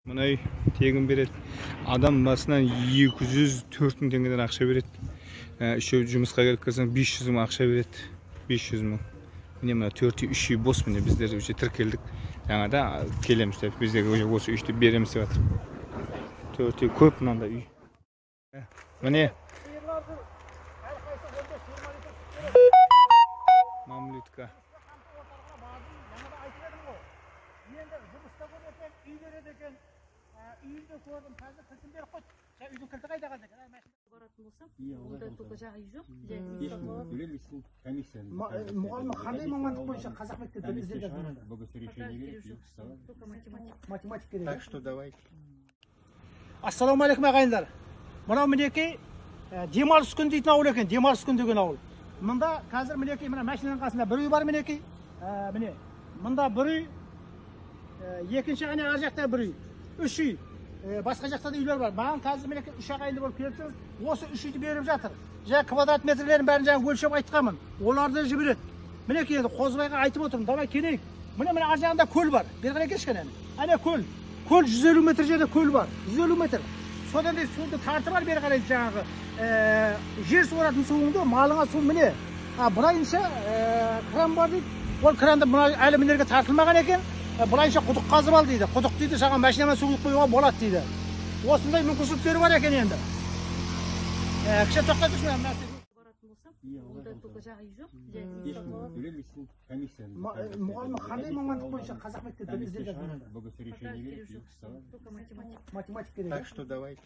Мына үй тегін береді. Адам басынан 204 мың теңгеден ақша береді. Үшеу жұмысқа келіп кірсең 500 мың ақша береді. 500 мың. Міне мына 4 үй, 3 үй бос, міне біздер уже тіркелдік. Жаңада келеміз деп, біздерге уже осы үйді береміз деп жатыр. 4 үй көп мынандай үй. Міне мамлютка. Үйінде көрдім, қазір кілтін беріп қойды. Үйдің кілті қайда қалды екен? Баратын болсам, онда только жаңа үй жоқ. Мұғалім қандай мамандық бойынша қазақ мектептерінде іздеп жатыр? Только математика. Математик керек. Так что давайте. Ассалаумағалейкум ағайындар. Мынау мінекей демалыс күн дейтін ауыл екен, демалыс күн деген ауыл. Мында қазір мінекей мына машинаның қасында бір үй бар мінекей. Міне, мында бір үй, екінші ане ар жақта бір үй, үш үй. Басқа жақта да үйлер бар. Маған қазір мінекей үш ағайынды болып келіпсіңіз, осы үш үйді беріп жатыр. Жаңа квадрат метрлерін бәрін жаңа өлшеп айтқанмын. Оларды жібереді. Мінекей енді Қозыбайға айтып отырмын, давай келейік. Міне міне ар жағында көл бар. Бері қарай келші кәне. Әне көл. Көл 150 метр жерде көл бар. 150 метр. Содан да суды тартып ал бері қарай жаңағы жер суаратын суыңды, малыңа су міне. Былайынша кран бар дейді. Ол кранды мына әлі мына тартылмаған екен. Былайынша құдық қазып ал дейді. Құдық дейді, саған машинамен су құйып қоюға болады дейді. Осындай мүмкіншіліктері бар екен енді. Кіші тоқтай тұршы, мына Баратын болсам, онда только жаңа үй жоқ. Мұғалім қандай мамандық бойынша қазақ мектептерінде іздеп жатыр? Только математика. Математик керек. Так что давайте.